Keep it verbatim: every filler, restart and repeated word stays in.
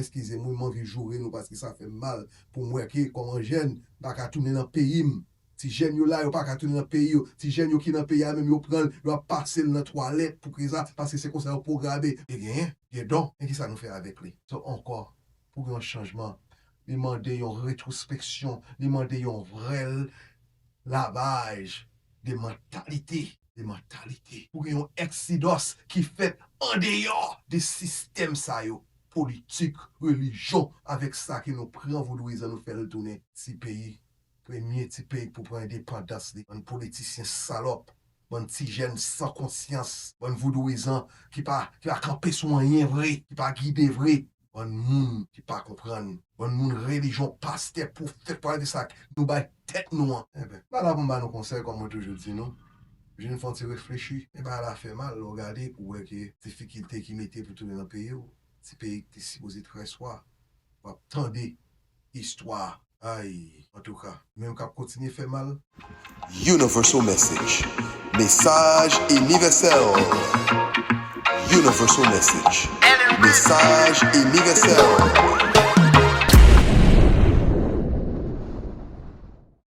Eskize m, wi, m anvi joure nou paske sa fè m mal pou m wè ke kòman jèn m pa ka tounen nan peyi m. Ti jèn yo la, yo pa ka tounen nan peyi yo. Ti jèn yo ki nan peyi a menm, yo pran l, yo ap pase l nan twalèt pou kriz la, paske se konsa yo pwograme. Li genyen, gen don, men kisa nou fè avèk li? So, ankò, pou gen yon chanjman, li mande yon retwospeksyon, li mande yon vrè lavaj de mantalite, de mantalite. Pou gen yon eksidòs ki fèt andeyò de sistèm sa yo, politik, relijyon, avèk sa ke nou pran vodouyizan nou fè l tounen ti peyi, premye ti peyi pou pran endepandans li. Bann politisyen salòp, bann ti jèn san konsyans, bann vodouyizan ki pa, ki pa kanpe sou anyen vre, ki pa gide vre. Bann moun ki pa konprann. Bann moun relijyon, pastè, pwofèt, pale de sa, nou bay tèt nou an. Enben, m pa la pou m ba nou konsèy, kòm mwen toujou di nou. Jwenn fè yon ti reflechi. Men bagay la fè mal, lè w gade, pou w wè ke difikilte ki mete pou tounen nan peyi w, ti peyi ki te sipoze trè swa, w ap tande istwa. Ay, antouka, menm k ap kontinye fè mal. Universal Message. Mesaj inivèsèl. Universal Message. Mesaj inivèsèl.